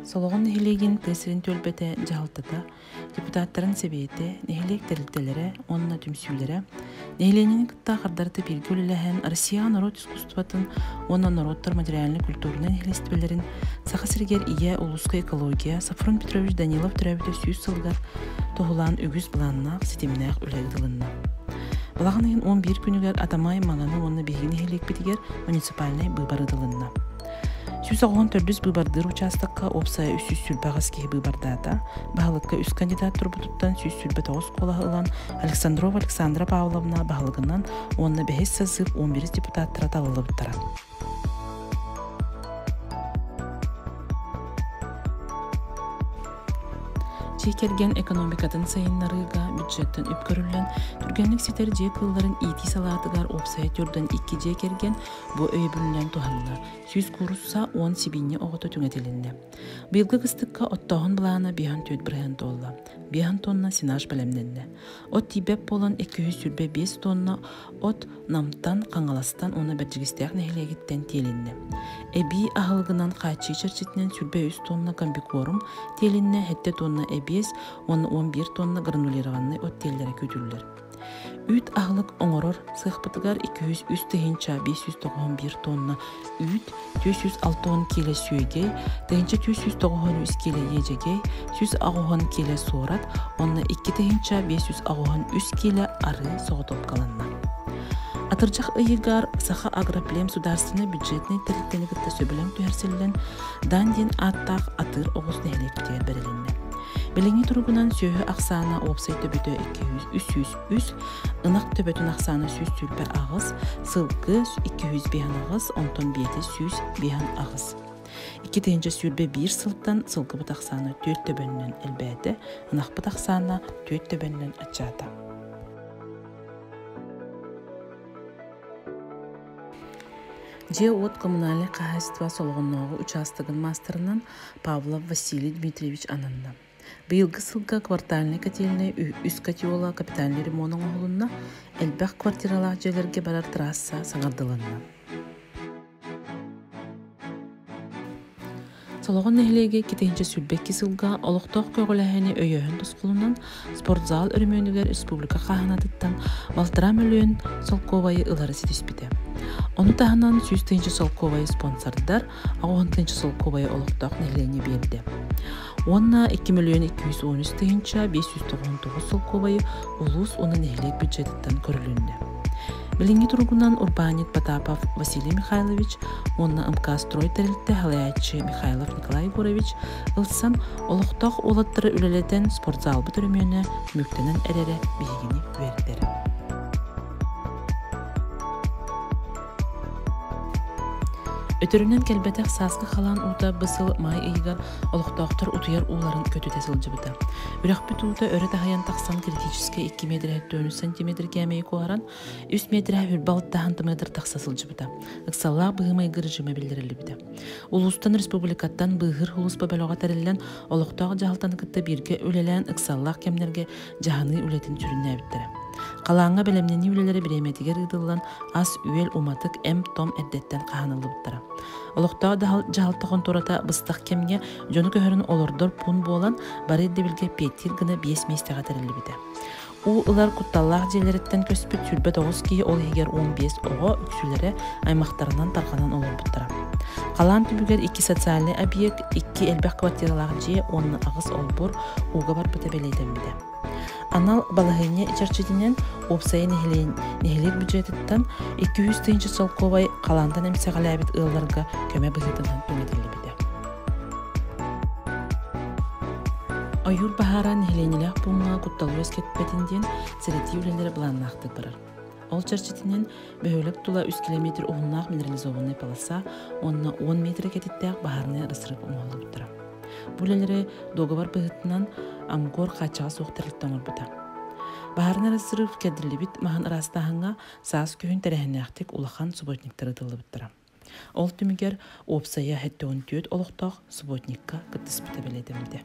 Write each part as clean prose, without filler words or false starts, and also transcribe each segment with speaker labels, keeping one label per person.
Speaker 1: Солоҕон нэһилиэгин тыа сирин түөлбэтэ дьаһалтата, депутаттарын сэбиэтэ, нэһилиэк тэрилтэлэрэ уонна түмсүүлэрэ нэһилиэнньэни кытта хардарыта бииргэ үлэлэһэн Россияҕа норуот искусствотын уонна норуоттар материальнай-культурнай нэһилиэстибэлэрин Саха сиригэр Ийэ улууска экология Софрон Петрович Данилов төрөөбүтэ 100 сылыгар туһулаан үгүс былааннаах, ситимнээх үлэ ыытылынна. Балаҕан ыйын 11 күнүгэр Атамай, Маҥаны уонна биһиги нэһилиэкпитигэр муниципальнай быыбар ыытылынна. 194 быыбардыыр учаастакка уопсайа 328 киһи быыбардаата. Баһылыкка үс кандидат турбутуттан 129 куолаһы ылан Александрова Александра Павловна баһылыгынан уонна бэһис созыв 11 депутаттара талыллыбыттара. Дьиэ кэргэн экономикатын сайыннарыыга бюджеттан үп көрүллэн, түргэнник ситэр дьиэ кыылларын иитии салаатыгар уопсайа төрдөн икки дьиэ кэргэн бу өйөбүлүнэн туһанна. 100 куурусса 10 сибиинньэ оҕото түҥэтилиннэ. Быйылгы кыстыкка оттооһун былаана 54% туолла. 5 тонна сенаж бэлэмнэннэ. От тиийбэт буолан 225 тонна от Намтан, Хаҥаластан уонна Бэрдьигэстээх нэһилиэгиттэн тиэлиннэ. Эбии аһылыгынан хааччыы чэрчитинэн 23 тонна комбикорм тиэлиннэ, 7 тонна эбиэс уонна 11 тонна гранулированнай от тиэллэрэ күүтүллэр. Үүт аһылык оҥорор сыахпытыгар 203 591 тонна үүт, 460 киилэ сүөгэй, 1493 киилэ иэдьэгэй, 180 киилэ суорат уонна 2583 киилэ арыы соҕотуопкаланна. Атырдьах ыйыгар Саха агроплем судаарственнай бюджетнай тэрилтэни кытта сөбүлэҥ түһэрсиллэн, Дан диэн ааттаах атыыр оҕус нэһилиэкпитигэр бэрилиннэ. Билиҥҥи туругунан сүөһү ахсаана уопсай төбөтө 200, 303, ынах төбөтүн ахсаана 128, сылгы 258, онтон биэтэ 158. 2021 сылтан сылгыбыт ахсаана 4 төбөннөн элбээтэ, ынахпыт ахсаана 4 төбөннөн аччаата. Дьиэ-уот коммунальнай хаһаайыстыба Солоҕоннооҕу учаастагын маастарынан Павлов Василий Дмитриевич ананна. Быйылгы сылга квартальнай котельнай үс котела капитальнай ремонт оҥоһулунна, элбэх квартиралаах дьиэлэргэ барар трасса саҥардылынна. Солоҕон нэһилиэгэ 2022 сылга олохтоох көҕүлээһини өйөөһүн тосхолунан спортзал өрөмүөнүгэр республика хааһынатыттан балтараа мөлүйүөн солкуобайы ылары ситиспитэ. Ону таһынан 100 тыһыынча солкуобайы спонсордар, 60 тыһыынча солкуобайы олохтоох нэһилиэнньэ биэрдэ. Уонна 2 мөлүйүөн 213 тыһыынча 599 солкуобайы улуус уонна нэһилиэк бюджетыттан көрүлүннэ. Билиҥҥи туругунан урбаанньыт Потапов Василий Михайлович уонна МК-строй тэрилтэ салайааччы Михайлов Николай Егорович ылсан олохтоох уолаттары үлэлэтэн спортзалбыт өрөмүөнэ түмүктэнэн эрэрэ биһигини үөрдэр. Өтөрүнэн кэлбэтэх сааскы халаан уута бу сыл маай ыйыгар олохтоохтор утуйар ууларын көтүтэ сылдьыбыта. Үрэхпит уута өрө таһыйан тахсан критическэй 2 метр 4 сантиметр кээмэйи куоһаран, 3 метр 26 сантиметр тахса сылдьыбыта. Ыксаллаах быһыы-майгы режимэ биллэриллибитэ. Улуустан республикаттан быыһыыр сулууспа бөлөҕө тэриллэн, олохтоох дьаһалтаны кытта бииргэ үлэлээн ыксаллаах кэмнэргэ дьаһаныы үлэтин сүрүннээбиттэрэ. Халааҥҥа бэлэмнэнии үлэлэрэ бириэмэтигэр ыытыллан, ас-үөл, уматык, эм-том эрдэттэн хаһаныллыбыттара. Олохтоох дьаһалта хонтуората быстах кэмҥэ дьону көһөрөн олордор пуун буолан, бары ирдэбилгэ эппиэттиир гына биэс миэстэҕэ тэриллибитэ. Уу ылар кутталлаах дьиэлэриттэн көспүт 29 киһи, ол иһигэр 15 оҕо, үксүлэрэ аймахтарынан тарҕанан олорбуттара. Халаан түмүгэр икки социальнай объект, икки элбэх квартиралаах дьиэ уонна аҕыс олбуор ууга барбыта бэлиэтэммитэ. Анал балаһыанньа чэрчитинэн уопсайа нэһилиэк бюджетыттан 200 тыһыынча солкуобай халаантан эмсэҕэлээбит ыалларга көмө быһыытынан түҥэтиллибитэ. Ойуур баһаара нэһилиэнньэлээх пууҥҥа кутталы үөскэппэтин диэн сэрэтии үлэлэрэ былааннаахтык барар. Ол чэрчитинэн бөһүөлэк тула 3 километр уһуннаах минерализованнай полоса уонна 10 метр кэтиттээх баһаарынай разрыв оҥоһуллубуттара. Бу үлэлэри дуогабар быһыытынан Амгор хааччаҕа суох тэрилтэ оҥорбута. Баһаарынай разрыв кэрдиллибит маһын ыраастааһыҥҥа саас-күһүн тэрээһиннээхтик улахан субботниктар ыытыллыбыттара. Ол түмүгэр уопсайа 74 олохтоох субботникка кыттыспыта бэлиэтэммитэ.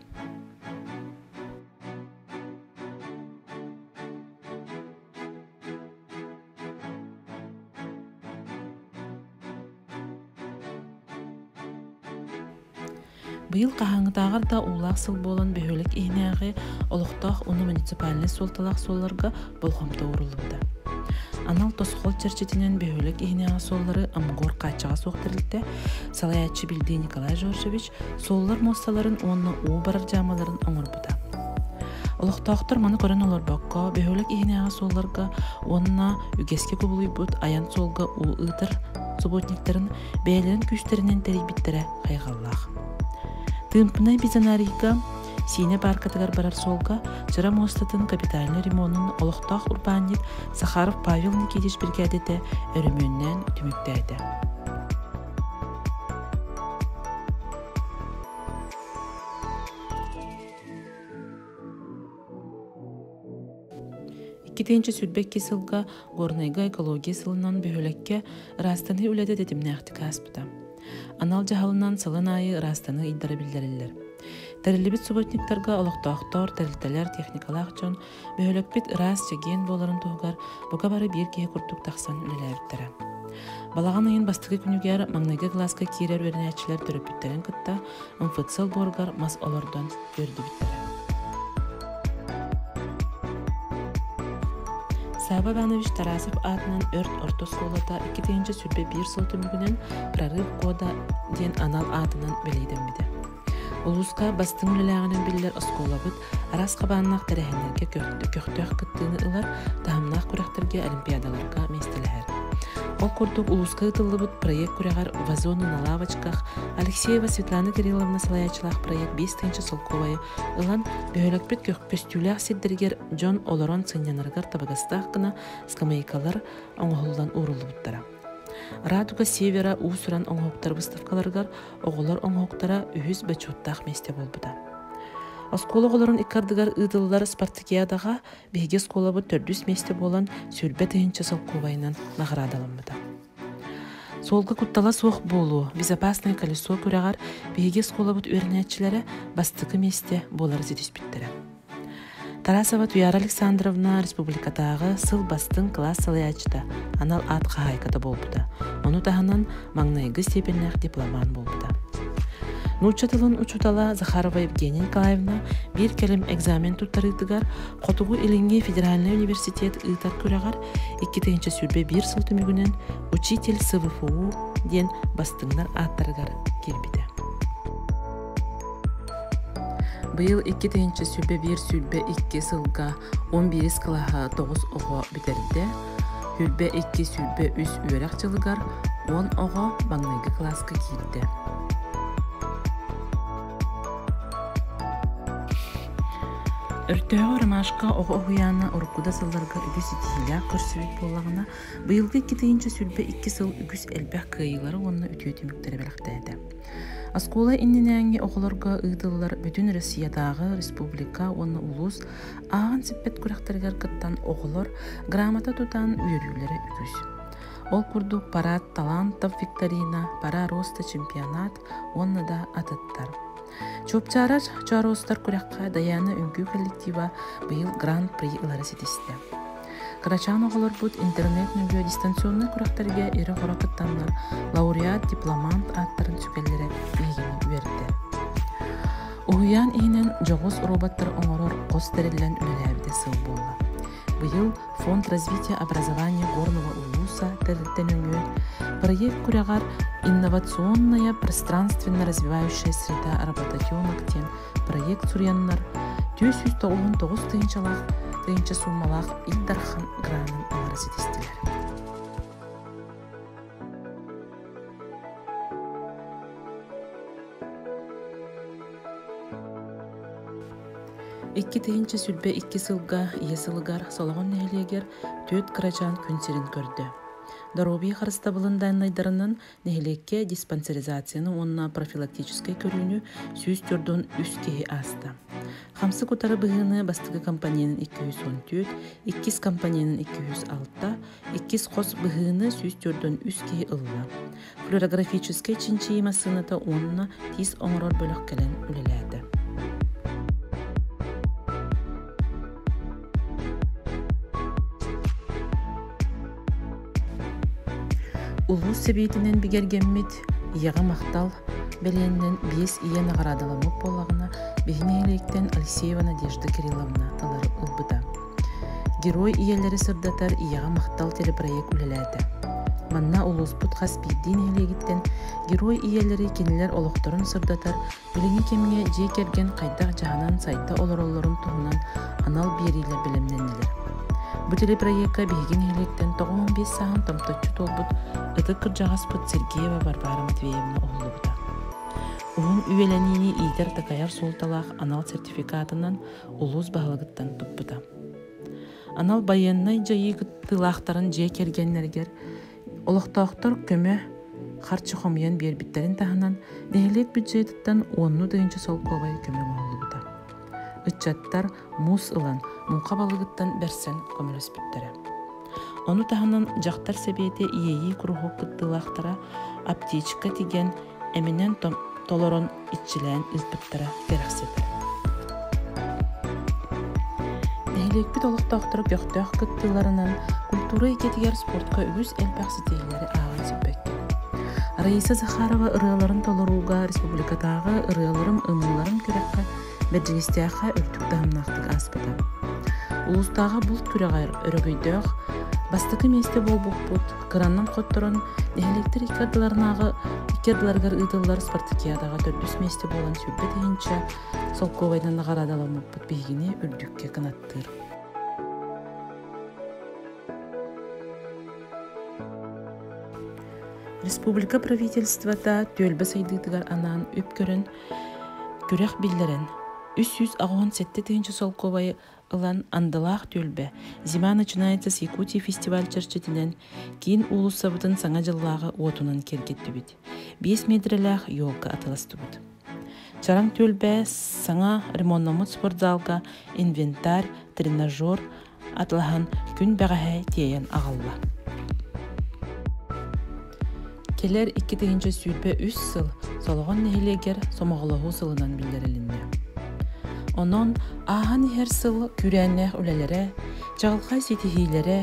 Speaker 1: Быйыл хаһааҥҥытааҕар да уулаах сыл буолан бөһүөлэк иһинээҕи олохтоох уонна муниципальнай суолталаах суолларга болҕомто ууруллубута. Анал тосхол чэрчитинэн бөһүөлэк иһинээҕи суоллары Амгор хааччаҕа суох тэрилтэ салайааччы Билдии Николай Жоржевич суоллар муосталарын уонна уу барар дьаамаларын оҥорбута. Олохтоохтор маны көрөн олорбокко, бөһүөлэк иһинээҕи суолларга уонна үгэскэ кубулуйбут айан суолга уу ыытар субботниктарын бэйэлэрин күүстэринэн тэрийбиттэрэ хайҕаллаах. Тыымпынай бизонарийга Сиинэ пааркатыгар барар суолга Чыра муостатын капитальнай ремонун олохтоох урбаанньыт Сахаров Павел Никитич биригээдэтэ өрөмүөннээн түмүктээтэ. 2022 сылга Горнайга экология сылынан бөһүөлэккэ ыраастаныы үлэтэ тэтимнээхтик ааспыта. Анал дьаһалынан сылын аайы ыраастаныы ыйдара биллэриллэр. Тэриллибит субботниктарга олохтоохтор, тэрилтэлэр, техникалаах дьон бөһүөлэкпит ыраас, чэгиэн буоларын туһугар бука бары биир киһи курдук тахсан үлэлээбиттэрэ. Балаҕан ыйын бастакы күнүгэр маҥнайгы кылааска киирэр үөрэнээччилэр төрөппүттэрин кытта МФЦ олбуоругар мас олордон үөрдүбүттэрэ. Саба Иванович Тарасов аатынан Өрт орто оскуолата 2021 сыл түмүгүнэн «Прорыв года» диэн анал аатынан бэлиэтэммитэ. Улууска бастыҥ үлэлээҕинэн биллэр оскуолабыт араас хабааннаах тэрээһиннэргэ көхтөөх кыттыыны ылар, таһымнаах күрэхтэргэ, олимпиадаларга миэстэлэһэр. Ол курдук улууска ыытыллыбыт проект күрэҕэр «Вазоны на лавочках» Алексеева Светлана Кирилловна салайааччылаах проект 5000 солкуобайы ылан, бөһүөлэкпит көстүүлээх сирдэригэр дьон олорон сынньанарыгар табыгастаах гына скамейкалар оҥоһуллан ууруллубуттара. Радуга Севера уус-уран оҥоһуктар выставкаларыгар оҕолор оҥоһуктара үһүс бочуоттаах миэстэ буолбута. Оскуола оҕолорун икки ардыгар ыытыллар спартакиадаҕа биһиги оскуолабыт төрдүс миэстэ буолан 20 000 солкуобайынан наҕараадаламмыта. Суолга куттала суох буолуу, безопасное колесо күрэҕэр биһиги оскуолабыт үөрэнээччилэрэ бастакы миэстэ буолары ситиспиттэрэ. Тарасова Туяра Александровна республикатааҕы сыл бастыҥ кылаас салайааччыта анал аат хаһаайката буолбута. Ону таһынан маҥнайгы степеннээх дипломант буолбута. Нуучча тылын учуутала Захарова Евгения Николаевна биир кэлим экзамен туттарыытыгар Хотугу Илиҥҥи федеральнай университет ыытар күрэҕэр 2021 сыл түмүгүнэн «Учитель СВФУ» диэн бастыҥнар ааттарыгар киирбитэ. Быйыл 2021-22 сылга 11 кылааһа 9 оҕо бүтэрдэ, 22-23 үөрэх дьылыгар 10 оҕо маҥнайгы кылааска киирдэ. Өртөөҕү Ромашка оҕо уһуйаана урукку да сылларга үгүс ситиһиилээх көрсүбүт буоллаҕына, быйылгы 2022 сыл үгүс элбэх кыайыылары уонна үтүө түмүктэри бэлэхтээтэ. Оскуола иннинээҥҥи оҕолорго ыытыллар Бүтүн Россиятааҕы республика уонна улуус ааҕан сиппэт күрэхтэригэр кыттан оҕолор грамота тутан үөрүүлэрэ үгүс. Ол курдук парад талантов викторина, пора роста чемпионат уонна да атыттар. Чуопчаарар чооруостар күрэххэ Дайаана үҥкүү коллектива быйыл Гран-при ылары ситистэ. Кырачаан оҕолорбут интернет нөҥүө дистанционнай күрэхтэргэ ирэ-хоро кыттаннар лауреат, дипломант ааттарын сүгэллэрэ биһигини үөрдэ. Уһуйаан иһинэн дьоҕус роботтар оҥорор хос тэриллэн үлэлээбитэ сыл буолла. Быйыл Фонд развития образования Горного улуса тэрилтэ нөҥүө проект күрэҕэр «Инновационная пространственно развивающая среда работоденок» диэн проект суруйаннар 499 тыһыынчалаах тыһыынча суумалаах Ил Дархан гранын ылары ситистилэр. 2022 сылга Ийэ сылыгар Солоҕон нэһилиэгэр түөрт кырачаан күн сирин көрдө. Доруобуйа харыстабылын дааннайдарынан нэһилиэккэ диспансеризацияны уонна профилактическай көрүүнү 143 киһи ааста. Хамсык утары быһыыны бастакы компоненын 214, иккис компоненын 206, иккис хос быһыыны 143 киһи ылла. Флюорографическай чинчийии массыыната уонна тиис оҥорор бөлөх кэлэн үлэлээтэ. Улуус сэбиэтинэн бигэргэммит Ийэҕэ махтал бэлиэннэн биэс ийэ наҕараадаламмыт буоллаҕына, биһи нэһилиэктэн Алексеева Надежда Кирилловна ылар ылбыта. Герой ийэлэри сырдатар Ийэҕэ махтал телепроект үлэлээтэ. Манна улууспут хас биирдии нэһилиэгиттэн герой ийэлэри кинилэр олохторун сырдатар, билиҥҥи кэмҥэ дьиэ кэргэн хайдах дьаһанан сайда олороллорун туһунан анал биэриилэр бэлэмнэннилэр. Бу телепроекка биһиги нэһилиэктэн 95 сааһын томточчу туолбут ытык кырдьаҕаспыт Сергеева Варвара Матвеевна уһуллубута. Уһун үйэлэниини иитэр-такайар суолталаах анал сертификатынан улуус баһылыгыттан туппута. Анал байыаннай дьайыы кыттыылаахтарын дьиэ кэргэннэригэр олохтоохтор көмө харчы хомуйан биэрбиттэрин таһынан, нэһилиэк бюджетыттан уонну тыһыынча солкуобай көмө оҥоһуллубута. Ыччаттар муус ылан, муҥха балыгыттан бэрсэн көмөлөспүттэрэ. Ону таһынан дьахтар сэбиэтэ иэйии куруһуок кыттыылаахтара аптечка тигэн, эминэн толорон иччилээн ыыппыттара кэрэхсэтэр. Нэһилиэкпит олохтоохторо көхтөөх кыттыыларынан культура эйгэтигэр спортка үгүс элбэх ситиһиилэри ааҕан сиппэккин. Раиса Захарова ырыаларын толорууга республикатааҕы ырыаларым ымыыларым күрэххэ Бэрдьигэстээххэ үрдүк таһымнаахтык ааспыта. Улуустааҕы булт күрэҕэр өрөгөйдөөх бастакы миэстэ буолбуппут, кыранан хотторон, нэһилиэктэр икки ардыларынааҕы икки ардыларыгар ыытыллар спартакиадаҕа төрдүс миэстэ буолан 20 тыһыынча солкуобайынан наҕараадаламмыппыт биһигини үрдүккэ кынаттыыр. Республика правительствота түөлбэ сайдыытыгар анаан үп көрөн, күрэх биллэрэн, 387 тыһыынча солкуобайы ылан Андылаах түөлбэ «Зима начинается с Якутии» фестиваль чэрчитинэн киин уулуссабытын Саҥа дьыллааҕы уотунан киэргэттибит, 5 миэтэрэлээх елка атыыластыбыт. Чараҥ түөлбэ саҥа ремоннаммыт спортзалга инвентарь, тренажер атылаһан күн бэҕэһээ тиэйэн аҕалла. Кэлэр 2023 сыл Солоҕон нэһилиэгэр сомоҕолоһуу сылынан биллэрилиннэ. Онон ааһан иһэр сыл күүрээннээх үлэлэрэ, чаҕылхай ситиһиилэрэ,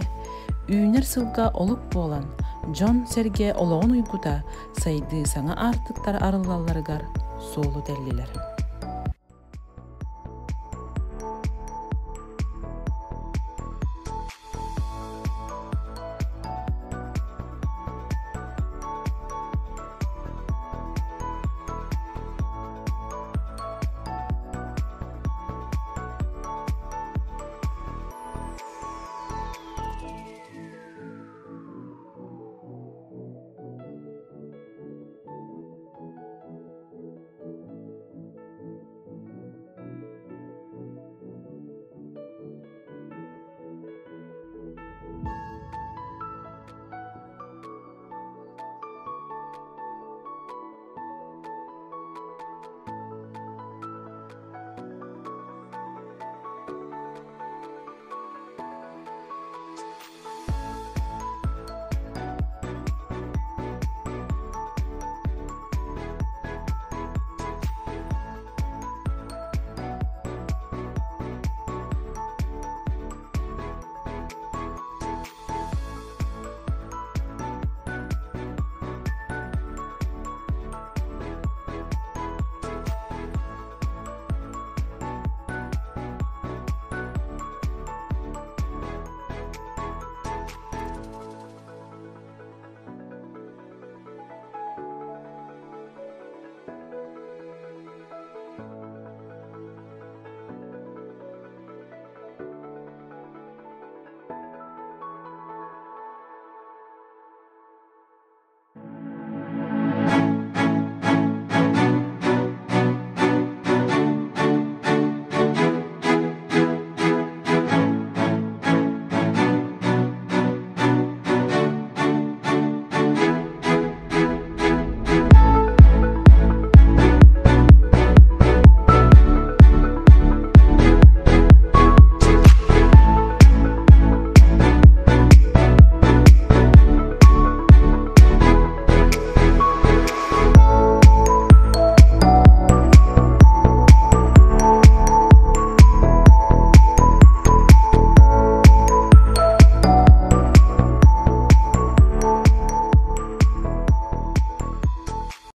Speaker 1: үүнэр сылга олук буолан, дьон-сэргэ олоҕун уйгута сайдыы саҥа аартыктара арыллалларыгар суолу тэллилэр.